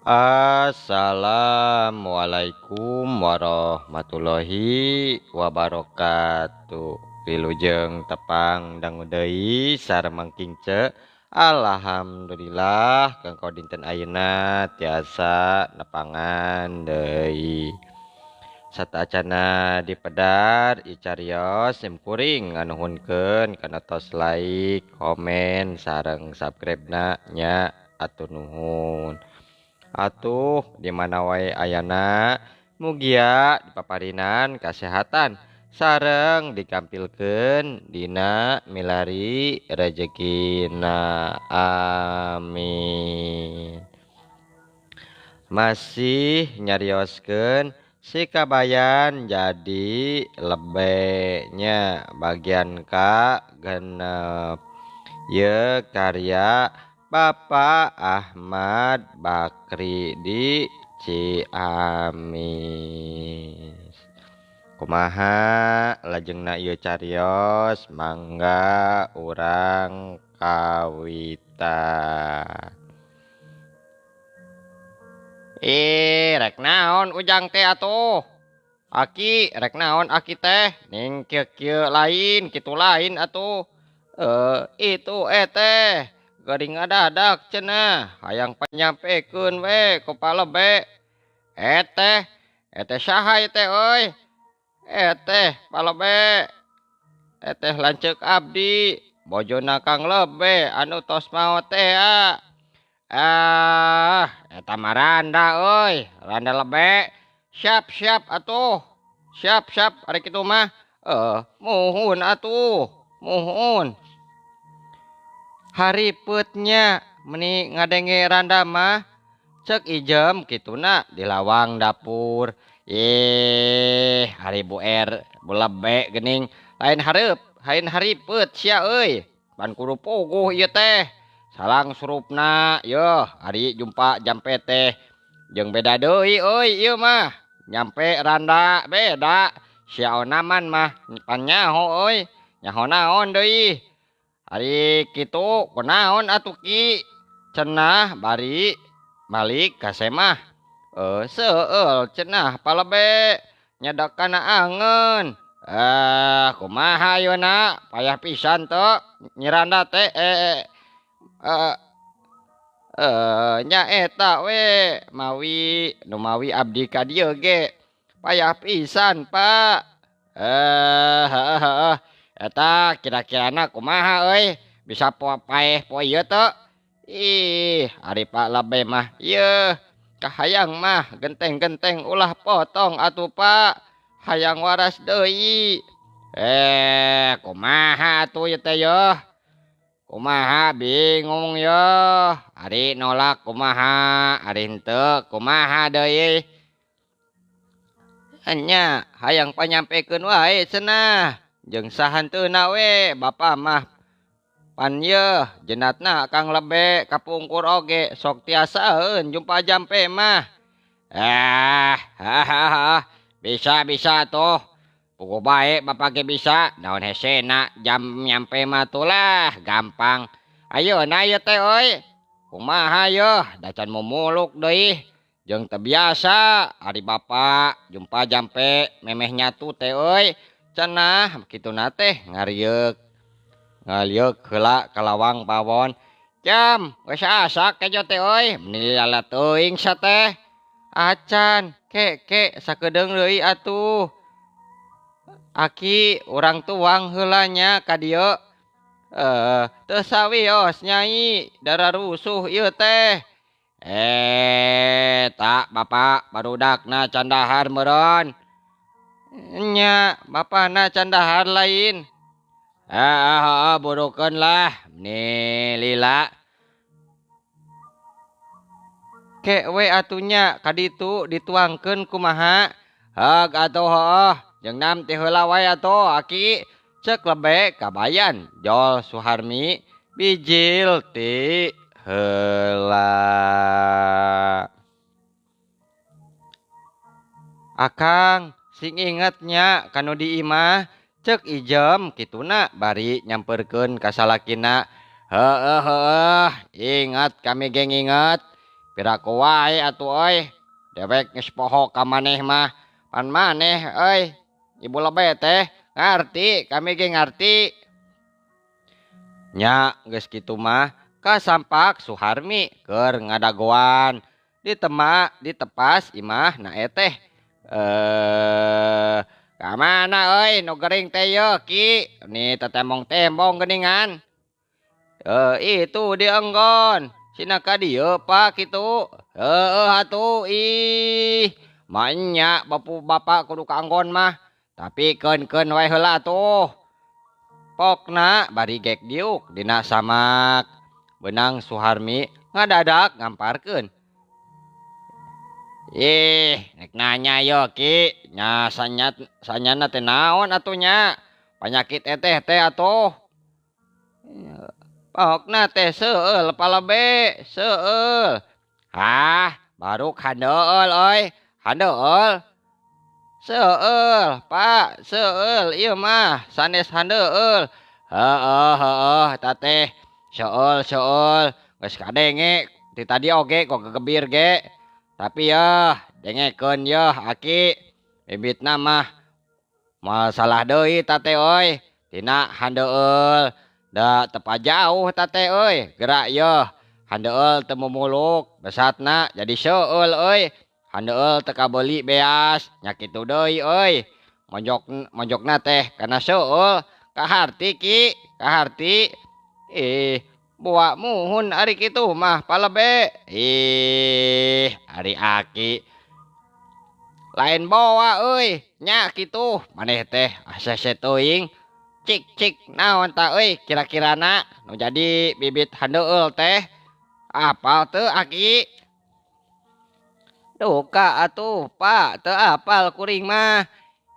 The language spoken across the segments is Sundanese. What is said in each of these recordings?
Assalamualaikum warahmatullahi wabarakatuh. Wilujeng tepang dangu deui sareng Mang Kingce. Alhamdulillah kanggo dinten ayeuna tiasa nepangan deui. Satacana dipedar icarios sim kuring nganuhunkeun kana tos like, komen, sareng subscribe-na nya atur nuhun. Atuh di mana wae ayana mugia dipaparinan kasehatan sareng dikampilkeun dina milari rejekina, amin. Masih nyarioskeun si kabayan jadi lebenya bagian ka genep ye karya Bapak Ahmad Bakri di Ciamis. Kumaha lajengna ieu carios mangga urang kawitan. Rek naon ujang teh atuh? Aki rek naon aki teh? Ning kieu-kieu lain kitu lain atuh. Itu teh geuring ngadadak cenah hayang panyampekeun we ku palebe. Eteh eteh saha ieu teh euy? Eteh palebe. Eteh lanceuk abdi bojona Kang Lebe anu tos maot teh. Ah, eta mah randa euy, randa lebe. Siap siap atuh. Siap siap ari kitu mah. Muhun atuh, muhun. Haripeutnya meni ngadenge randa mah cek ijem kituna di lawang dapur. Ih, ari Bu R, Bu Lebe geuning lain hareup, lain haripeut sia euy. Pan kudu puguh ieu teh. Salang surupna yeuh ari jumpa jampe teh jeung beda deui euy ieu mah. Nyampe randa beda sia onaman mah pan nyaho euy. Nyaho naon deui. Ari kitu kunaon atuh ki? Cenah bari balik ka semah. Seueul cenah palebe nyedak kana angeun. Kumaha ayeuna payah pisan teu nyiranda teh nya eta we mawi nu mawi abdi ka dieu ge payah pisan Pak. Heeh heeh eta kira-kirana kumaha euy bisa paeh poe ieu teu? Ih, ari Pak Lebe mah ieu kahayang mah genteng-genteng ulah potong atuh Pak, hayang waras deui. Kumaha atuh ieu teh yeuh? Kumaha bingung yeuh, ari nolak kumaha, ari henteu kumaha deui. Nya hayang panyampekeun wae cenah. Jeung sahanteuna we bapa mah pan yeuh jenatna Kang Lebe kapungkur oge sok tiasaeun jumpa jampe mah. Hahaha bisa bisa tuh. Puguh bae bapa ge bisa naon hesena jam nyampe mah tuh lah gampang. Ayeuna ieu teh euy kumaha yeuh da can mumuluk deui jeung teu biasa ari bapa jumpa jampe memeh nyatu teh euy. Cenah kituna teh ngarieuk ngalieuk heula ka lawang pawon. Jam geus asak kejo teh euy meni lala teuing sia teh. Acan ke ke sakedeung deui atuh. Aki urang tuang heula nya ka dieu. Teu sawios nyai dara rusuh ieu teh. Tak bapa barudakna can dahar meureun. Nya bapana can dahar lain. Heeh burukeun lah meni lila. Ke we atunya kaditu dituangkeun kumaha? Heug atuh heuh jeung nam ti heula wae atuh aki cek lebe kabayan Jol Suharmi bijil ti heula. Akang sing ingetnya kanu di imah cek ijem kituna bari nyamperkeun ka salakina. Heeh heeh ingat kami geng inget. Piraku wae atuh euy. Dewek geus poho ka maneh mah. Pan maneh euy. Ibu lebe teh ngarti, kami ge ngarti. Nya geus kitu mah kasampak Suharmi keur ngadagoan. Ditema ditepas imah na eteh. Ka mana euy nu gering teh yeuh Ki? Ni tetembong-tembong geuningan. Itu di enggon. Sina ka dieu Pak kitu. Heueuh atuh ih. Manya bapak kudu ka enggon mah. Tapi keun-keun wae heula atuh. Pokna bari gek diuk dina samak. Beunang Suharmi ngadadak ngamparkeun. Ih, nek nanya yo Ki, nya sanyana teh naon atuh nya? Panyakit eteh teh atuh. Pokna teh seueul palebe, seueul. Hah, baruk handeueul euy, handeueul. Seueul, Pak, seueul ieu mah sanes handeueul. Heueuh heueuh eta teh seueul seueul geus kadenge ti tadi oge kok gegebir ge. Tapi yeuh dengekeun yeuh aki bibitna mah moal salah deui ta teh euy. Tina handeueul da tepa jauh ta teh euy. Gerak yeuh handeueul teu mumuluk besatna jadi seueul euy. Handeueul teu kabeuli beas nya kitu deui euy. Monjok monjokna teh kana seueul kaharti Ki, kaharti. Ih, buak muhun ari kitu mah palebe. Ih, ari aki lain boa euy, nya kitu maneh teh asa teuing. Cik cik naon ta euy kira-kirana nu jadi bibit handeueul teh. Apal teu aki? Duka atuh Pak, teu apal kuring mah.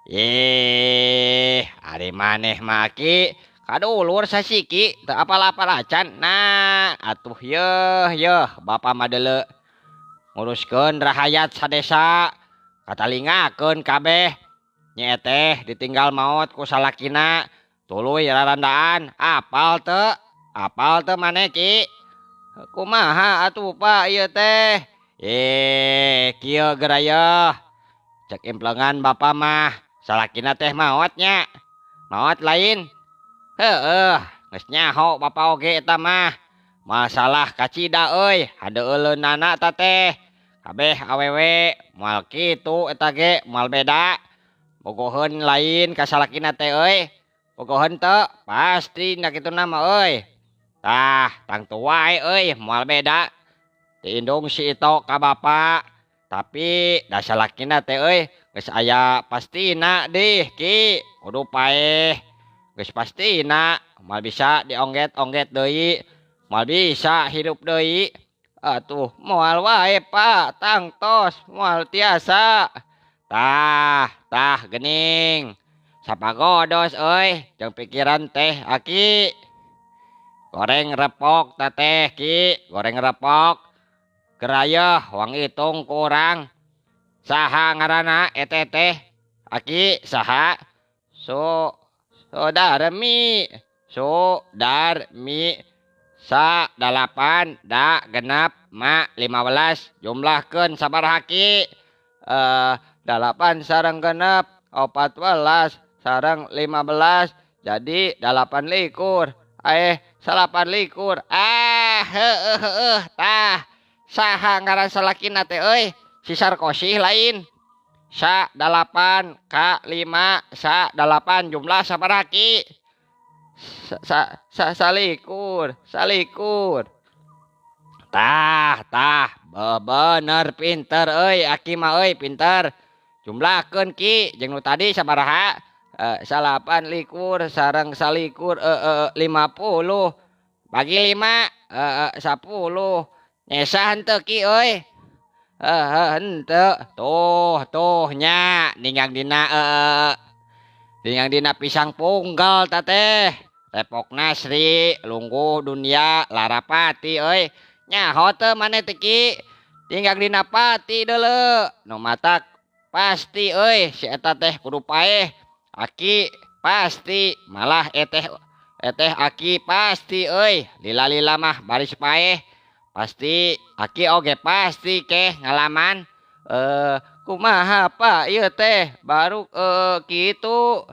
Ih, ari maneh mah aki kadulur sasiki teu apal-apal acan. Nah, atuh yeuh yeuh bapa mah deuleu nguruskeun rahayat sadesa katalingakeun kabeh. Nya teh ditinggal maot ku salakina tuluy rarandaan. Apal teu? Apal teu maneh Ki? Kumaha atuh Pak ieu teh? Eh, kieu geura yeuh. Cek implengan bapa mah salakina teh maot nya. Maot lain. Heueuh, geus nyaho bapa oge eta mah. Masalah kacida euy, handeueuleunana ta teh. Kabeh awewe moal kitu eta ge, moal beda. Bogoheun lain ka salakina teh euy. Bogoheun teu pasti nya kituna mah euy. Tah, tangtu wae euy, moal beda. Diindung si Ito ka bapa. Tapi da salakina teh euy geus aya pastina dih Ki, kudu paeh. Geus pastina moal bisa diongget-ongget deui, moal bisa hirup deui. Atuh moal wae Pak, tangtos moal tiasa. Tah, tah geuning. Sapagodos euy jeung pikiran teh aki. Goreng repok ta teh Ki, goreng repok. Gerayeuh wang hitung ku urang. Saha ngaranna eta teh? Aki saha? Sudarmi. Sudarmi. Sa 8 da genep ma 15 jumlahkeun sabaraha Ki? 8 sareng genep 14 sareng 15 jadi 28. 28. Ah heueuh heueuh tah. Saha ngaran salakina teh euy? Si Sarkosi lain. Sa 8 ka 5 sa 8 jumlah sabaraha Ki? Sa salikur, salikur. Tah, tah, bener pinter euy aki mah euy pinter. Jumlahkeun Ki jeung nu tadi sabaraha? 28 sareng salikur 50 bagi 5 10. Nyesah henteu Ki euy. Henteu. Tuh tuh nya ninggang dina ninggang dina pisang punggal ta teh. Repok Nasri lungguh dunia larapati euy. Nyaho teu maneh teh Ki? Ninggang dina pati deuleu. Nu matak pasti euy si eta teh kudu paeh. Aki pasti malah eteh eteh aki pasti euy. Lila-lila mah baris paeh. Pasti aki oge pasti keh ngalaman. Kumaha Pak ieu teh baru kitu.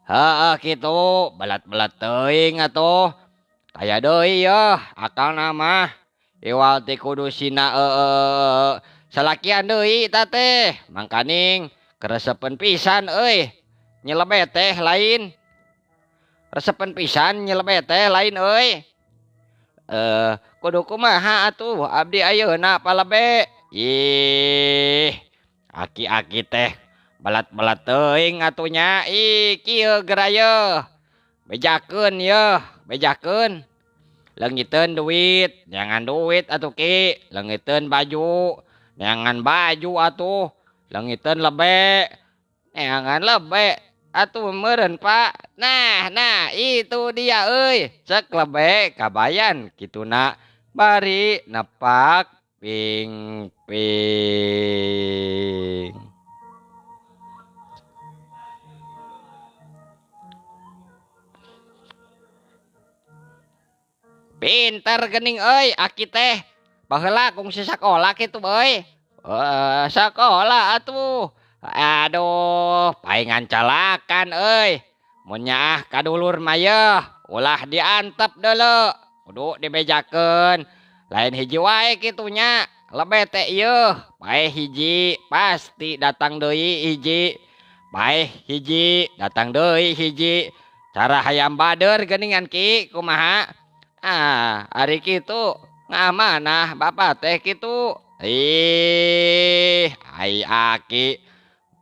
Heeh kitu belat-belat teuing atuh. Taya deui yeuh akalna mah. Iwal ti kudu sina salakian deui ta teh. Mangkaning keresepeun pisan euy. Nyelebe teh lain. Resepeun pisan nyelebe teh lain euy. Kudu kumaha atuh abdi ayeuna palebe. Ih, aki-aki teh belat-belat teuing atuh nya. Ih, kieu geura yeuh. Bejakeun yeuh, bejakeun. Leungiteun duit, neangan duit atuh ki. Leungiteun baju, neangan baju atuh. Leungiteun lebe, neangan lebe atuh meureun Pak. Nah, nah itu dia euy. Cek lebe kabayan kituna bari nepak ping-ping. Pinter geuning euy aki teh. Baheula kungsi sakola kitu euy. Sakola atuh. Aduh, paingan calakan euy. Mun nyaah ka dulur mah yeuh, ulah diantep deuleu. Kudu dibejakeun. Lain hiji wae kitu nya. Lebe teh yeuh, paeh hiji pasti datang deui hiji. Paeh hiji datang deui hiji. Cara hayam bader geuningan ki kumaha? Ah, ari kitu ngamanah bapa teh kitu. Ih, ai aki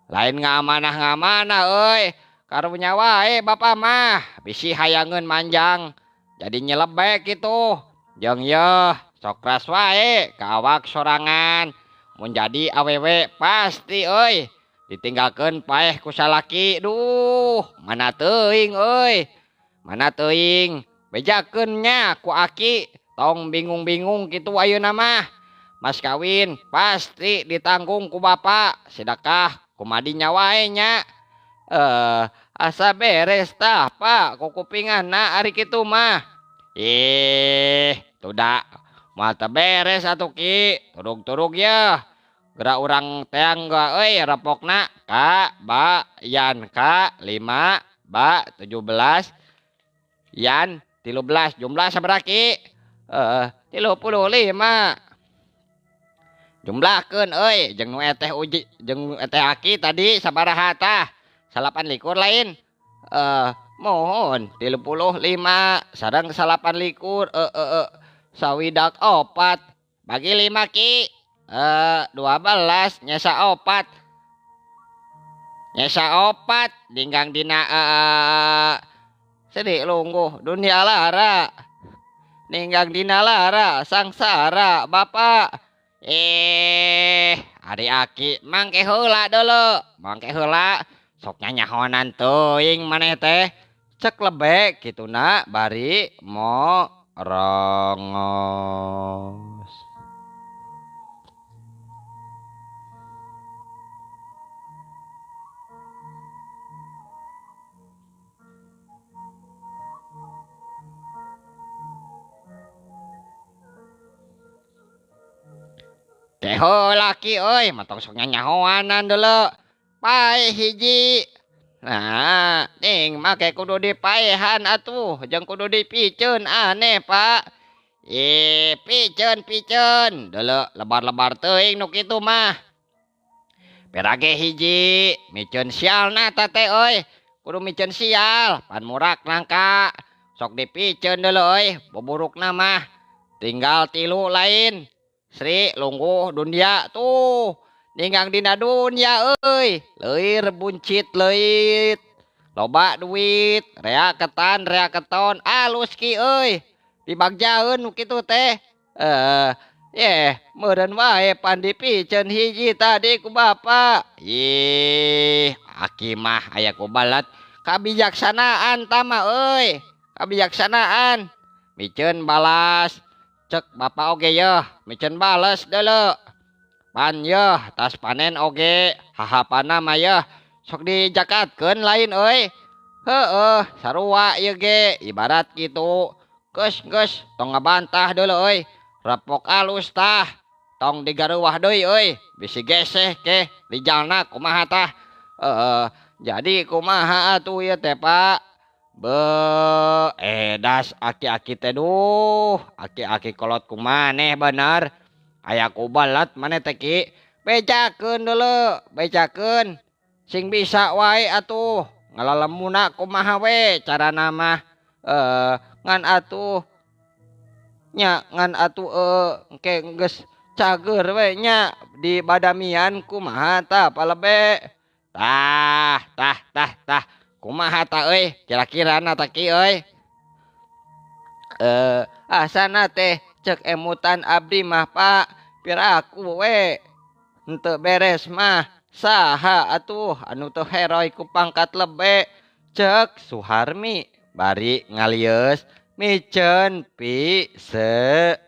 lain ngamanah-ngamanah euy. Karunya wae bapa mah bisi hayangeun manjang jadi nyelebek kitu. Jeung yeuh sok keras wae ka awak sorangan. Mun jadi awewe pasti euy ditinggalkeun paeh ku salaki. Duh, mana teuing euy. Mana teuing. Bejakeun nya ku aki, tong bingung-bingung kitu ayeuna mah. Mas kawin pasti ditanggung ku bapa, sedekah kumadinya wae nya. Asa beres tah Pak kukupinganna ari kitu mah. Ih, tuda moal teu beres atuh ki, turug-turug yeuh. Geura urang teang geura euy repokna ka ba yan ka 5 ba 17 yan 13 jumlah sabaraha ki? 35. Jumlahkeun euy jeung nu eteh uji jeung nu eteh aki tadi sabaraha tah? 28 lain. Mohon 35 sareng 28 sawidak opat bagi 5 ki. 12 nyesa opat. Nyesa opat dinggang dina sedih lungguh dunia lara. Ninggang dina lara sangsara bapak. Ari aki mangke heula deuleu. Mangke heula sok nyanyahonan teuing maneh teh. Cek lebe kituna bari morongos. Keho laki euy, matong sok nyanyahoanan deuleu. Paeh hiji. Nah, ning make kudu dipaehan atuh, jeung kudu dipiceun aneh, Pak. Ih, piceun-piceun deuleu lebar-lebar teuing nu kitu mah. Perage hiji, miceun sialna ta teh euy. Kudu miceun sial, pan murak nangka. Sok dipiceun deuleu euy, buburukna mah. Tinggal 3 lain. Sri lungguh dunia tuh ninggang dina dunia euy, leuir buncit leuit, loba duit, rea ketan rea keton, alus ki euy, dibagjaeun nu kitu teh. Yeh, meureun wae pan dipiceun hiji tadi ku bapa. Ih, aki mah aya ku balat kabijaksanaan tama euy, kabijaksanaan. Miceun balas. Cek bapa oge yeuh, miceun bales deuleu. Pan yeuh, tas panen oge, hahapana mah yeuh, sok dijakatkeun lain euy. Heueuh, sarua ieu ge, ibarat kitu. Geus geus, tong ngabantah deuleu euy. Repok alus tah. Tong digaruwah deui euy, bisi geseh ke rijalna kumaha tah. Heeh, jadi kumaha atuh ieu teh Pak? Beuh, edas aki-aki teh duh, aki-aki kolot kumaneh bener. Aya ku belet maneh teh ki. Bejakeun deuleu, bejakeun. Sing bisa wae atuh, ngalalemuna kumaha we carana mah. Ngan atuh nya ngan atuh engke geus cager we nya di badamian kumaha tah palebe. Tah tah tah tah kumaha tah euy kira-kirana tah ki euy. Asana teh cek emutan abdi mah Pak, piraku we henteu beres mah saha atuh anu teu heroy ku pangkat lebe, cek Suharmi bari ngalieus miceun pi seurieun.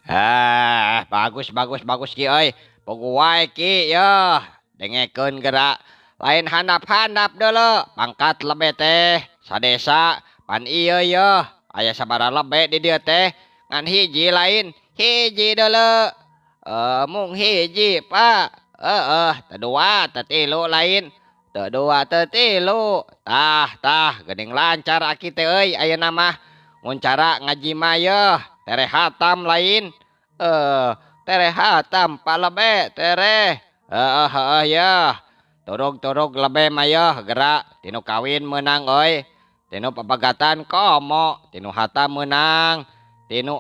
Ah, bagus bagus bagus ki euy. Puguh wae ki yeuh, dengekeun geura. Lain handap-handap deuleu, pangkat lebe teh sadesa pan ieu yeuh. Aya sabaraha lebe di dieu teh, ngan hiji lain, hiji deuleu. Mung hiji Pak. Heeh, teu dua teu tilu lain. Teu dua teu tilu. Tah tah geuning lancar aki teh euy ayeuna mah. Mun cara ngaji mah yeuh, tereh hatam lain. Tereh hatam Pak lebe tereh. Heeh heeh yeuh. Turug-turug lebe mah yeuh geura tinu kawin meunang euy. Tinu papagatan komo, tinu hatam meunang, tinu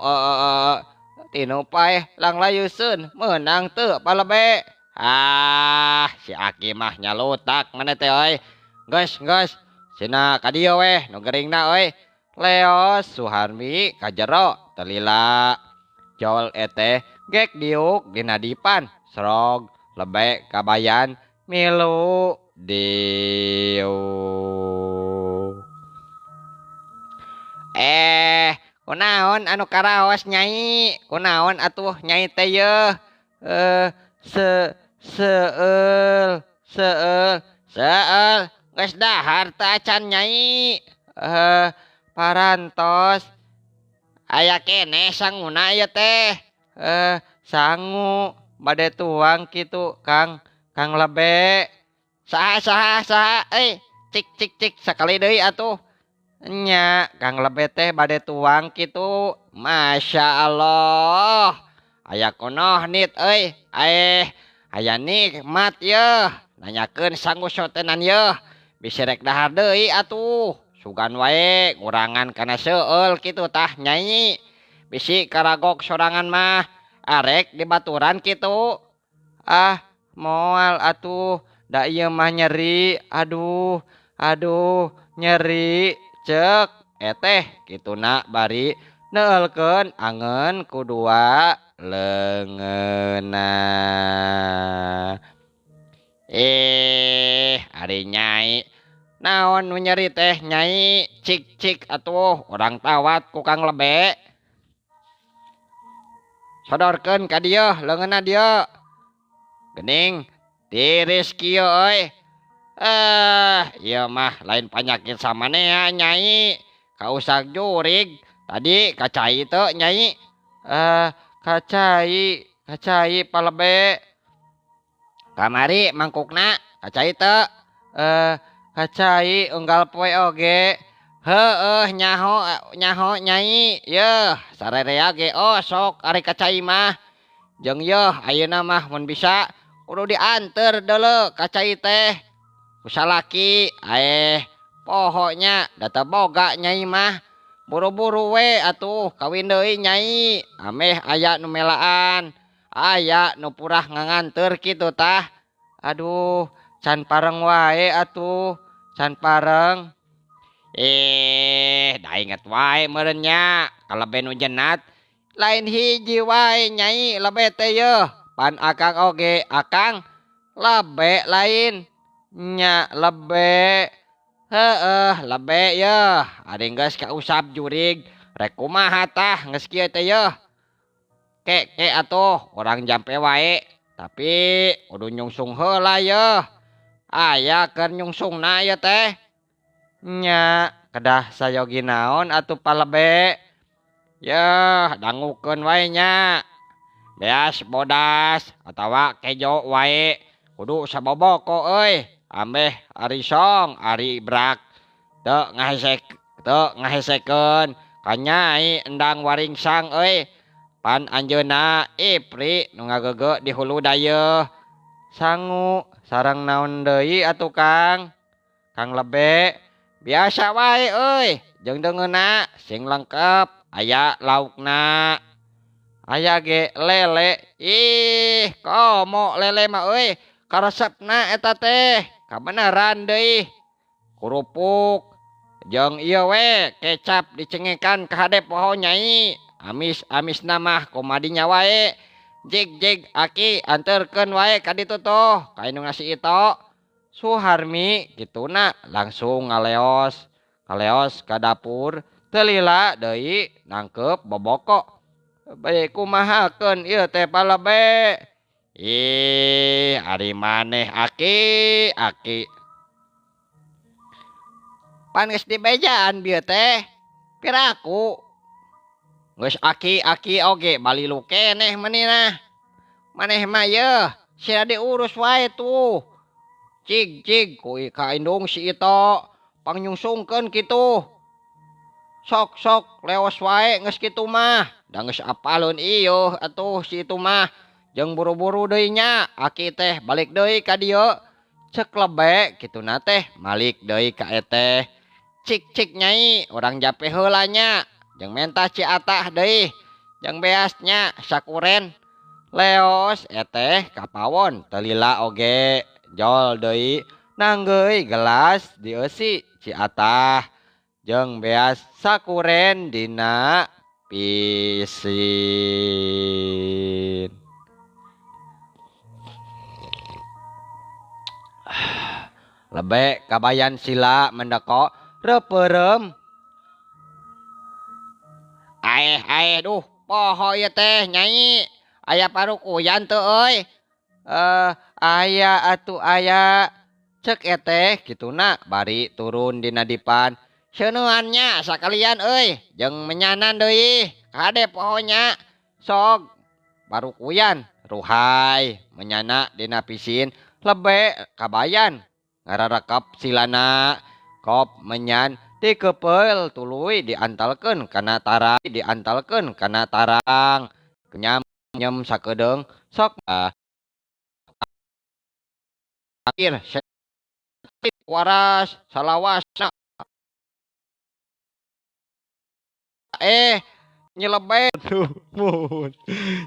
tinu paeh langlayuseun meunang teu Pak lebe. Ah, si aki mah nyalutak maneh teh euy. Geus geus, sina ka dieu weh nu geuringna euy. Leos Suharmi ka jero teu lila. Jol eteh gek diuk dina dipan, serog lebe kabayan milu diuk. Kunaon anu karaos nyai? Kunaon atuh nyai teh yeuh? Seueul seueul seueul geus dahar teh acan nyai. Parantos aya keneh sanguna ieu teh. Sangu bade tuang kitu Kang, Kang lebe. Saha saha saha euy, cik cik cik sakali deui atuh. Nya Kang lebe teh bade tuang kitu. Masya Allah. Aya konoh nit euy. Aya nikmat yeuh. Nanyakeun sangu sotenan yeuh. Bisi rek dahar deui atuh. Sugan wae ngurangan kana seueul kitu tah nyai. Bisi karagok sorangan mah arek dibaturan kitu. Ah, moal atuh, da ieu mah nyeri. Aduh, aduh, nyeri. Cek eteh kituna bari neulkeun angeun ku dua leungeunna. Ari nyai naon nu nyeri teh nyai? Cik-cik atuh urang tawat ku Kang lebe. Sodorkeun ka dieu leungeunna dieu. Geuning tiris kieu euy. Ieu mah lain panyakit samanea nyai. Kausak jurig tadi kacai teu nyai. Kacai, kacai palebe. Kamari mangkukna kacai teu? Kacai unggal poe oge. Heueuh nyaho nyaho nyai. Yeuh sarerea ge osok ari kacai mah. Jeung yeuh ayeuna mah mun bisa kudu dianteur deuleu kacai teh. Ku salaki poho nya da teu boga nyai mah. Buru-buru we atuh kawin deui nyai. Ameh aya nu melaan, aya nu purah nganganteur kitu tah. Aduh, can pareng wae atuh, can pareng. Da inget wae meureun nya kalebe nu jenat. Lain hiji wae nyai lebe teh yeuh. Pan akang oge akang lebe lain. Nya lebe. Heueuh lebe yeuh ari geus kausap jurig rek kumaha tah geus kieu teh yeuh. Ke ke atuh urang jampe wae tapi kudu nyungsung heula yeuh. Aya keur nyungsungna ieu teh. Nya kedah sayogi naon atuh palebe. Yeuh dangukeun wae nya. Beas bodas atawa kejo wae kudu saboboko euy. Ambeh ari song ari brak teu ngahesek teu ngahesekeun ka Nyai Endang Waringsang euy. Pan anjeunna Ipri nu ngageugeut di hulu dayeuh. Sangu sareng naon deui atuh Kang? Kang Lebe, biasa wae euy jeung deungeunna sing lengkep aya laukna. Aya ge lele. Ih komo lele mah euy. Karesepna eta teh kabeneran deui kurupuk jeung ieu we kecap dicengekan ka hade poho nyai amis-amisna mah kumadinya wae jig-jig aki anterkeun wae ka ditu tuh ka indung si Ito. Suharmi kituna langsung ngaleos ngaleos ka dapur teu lila deui nangkeup boboko bae kumahakeun ieu teh palebe. Ih, ari maneh aki, aki. Pan geus dibejaan bieu teh. Piraku. Geus aki-aki oge balilu keneh meunina. Maneh mah yeuh, sia diurus wae tuh. Cig-cig ku ka indung si Ito, pangnyungsungkeun kitu. Sok-sok leos wae geus kitu mah. Da geus apaleun ieuh atuh si itu mah. Jeung buru-buru deui nya aki teh balik deui ka dieu. Cek lebe kituna teh malik deui ka eteh. Cik-cik nyai urang jape heula nya. Jeung mentah Ci Atah deui. Jeung beas nya sakuren. Leos eteh ka pawon teu lila oge. Jol deui nanggeui gelas dieusi Ci Atah. Jeung beas sakuren dina pisin. Lebe kabayan sila mendeko reperem. Aeh aeh duh poho ieu teh nyai. Aya parukuyan teu euy. Aya atuh aya. Cek eteh kituna bari turun dina dipan. Seuneuan nya sakalian euy jeung menyanan deui. Kade poho nya. Sok parukuyan ruhai menyana dina pisin. Lebe kabayan ngararekep silana kop menyan dikepeul tuluy diantalkeun kana tarang diantalkeun kana tarang kenyam nyem sakedeung sok akhir waras salawasna nyelebe mun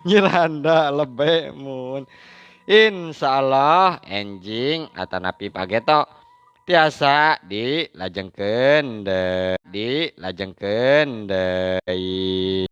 nyiranda lebe mun. Insyaallah enjing atanapi pageto tiasa dilajengkeun deui dilajengkeun deui.